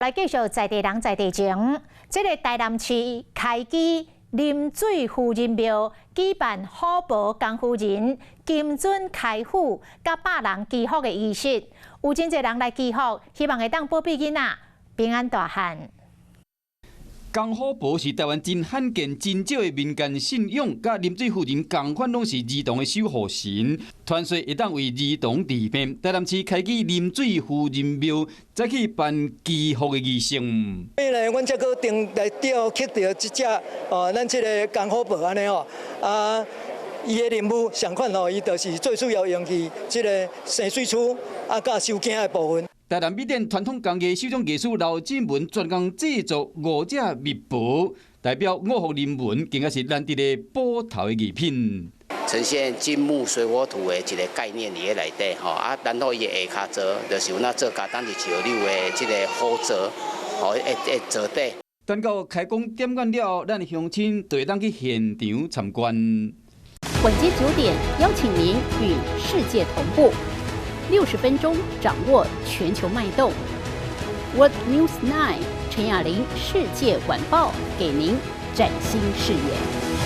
來繼續在地人在地情，這个台南市開基林水夫人廟舉辦虎婆江夫人金尊開府佮百人祈福的儀式，有真濟人來祈福，希望會當保庇囡仔平安大漢。江虎婆是台灣真罕見、真少的民間信仰，佮林水夫人仝款，攏是兒童的守護神。傳說會當為兒童治病。台南市開基林水夫人廟，再去辦祈福的儀式。所以呢，阮才閣定來釣乞著這隻哦，咱這个江虎婆按呢吼啊，伊的任務上款吼，伊就是最主要用去這个生水蛆啊，佮收驚的部分。台南米店傳統工藝手工藝師劉進文專工製作五隻蜜婆，代表五福臨門，更加是難得的寶頭的藝品。呈現金木水火土的一个概念佇咧內底吼，啊，然後伊的下跤座就是有那做加當地石榴的這个虎座，吼，會座底。等到開工點眼了，咱的鄉親就會當去現場參觀。晚間9點，邀請您與世界同步。60分鐘掌握全球脈動。World News 9 陳雅玲世界晚報給您嶄新視野。